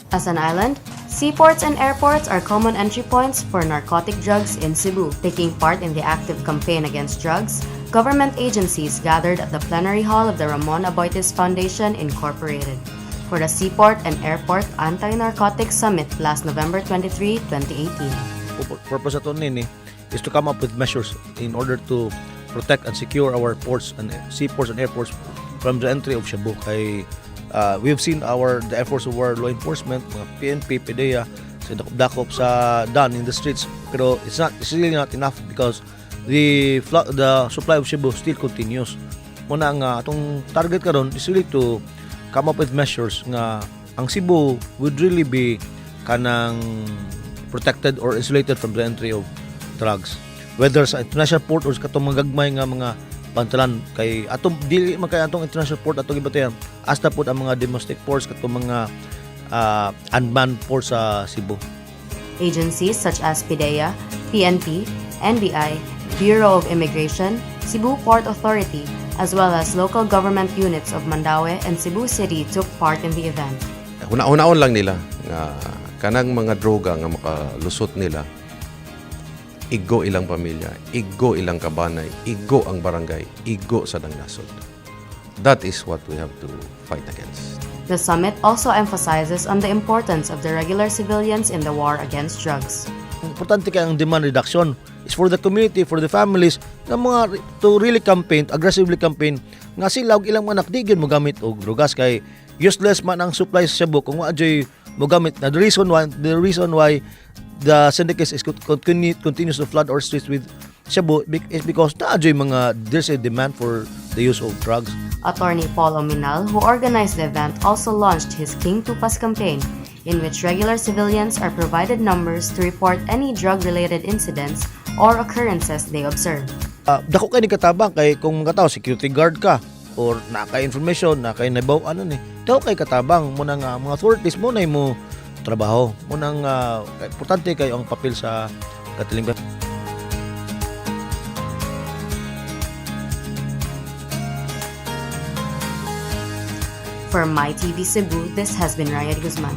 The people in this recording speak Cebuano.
As an island, seaports and airports are common entry points for narcotic drugs in Cebu. Taking part in the active campaign against drugs, government agencies gathered at the plenary hall of the Ramon Aboitiz Foundation Incorporated for the Seaport and Airport Anti-Narcotics Summit last November 23, 2018. Purpose ato nini is to come up with measures in order to protect and secure our ports and seaports and airports from the entry of shabu, kay we've seen our the efforts of our law enforcement, mga PNP, PDEA, sa dakop sa done in the streets, pero it's really not enough because the supply of shabu still continues. Mao na nga atong target karon is really to come up with measures nga ang Cebu would really be kanang protected or insulated from the entry of drugs, whether sa international port or sa katong mga gagmay nga mga pantalan, kay atong dili man kay atong international port atong gibatayan, hasta pod ang mga domestic ports, katong mga unmanned ports sa Cebu. Agencies such as PDEA, PNP, NBI, Bureau of Immigration, Cebu Port Authority, as well as local government units of Mandaue and Cebu City took part in the event. Huna-hunaon lang nila nga kanang mga droga nga makalusot nila, igo ilang pamilya, igo ilang kabanay, igo ang barangay, igo sa dang nasod. That is what we have to fight against. The summit also emphasizes on the importance of the regular civilians in the war against drugs. Importante kay ang demand reduction is for the community, for the families nga mga to really campaign, aggressively campaign nga sila og ilang mga anak di gyud mogamit og drugas, kay useless man ang supply sa shabu kung wa joy mogamit na. The reason why the syndicates is continues to flood our streets with shabu is because naa joy mga there's a demand for the use of drugs. Attorney Paul Ominal, who organized the event, also launched his King Tupas campaign, in which regular civilians are provided numbers to report any drug-related incidents or occurrences they observe. Dako kay ni katabang kay kung mga tao security guard ka or naa kay information na kay nabaw ano ni, dako kay katabang. Mao na nga mga authorities, mao na mo trabaho, mao nang importante kayo ang papel sa katilingban. For My TV Cebu, this has been Raya Guzman.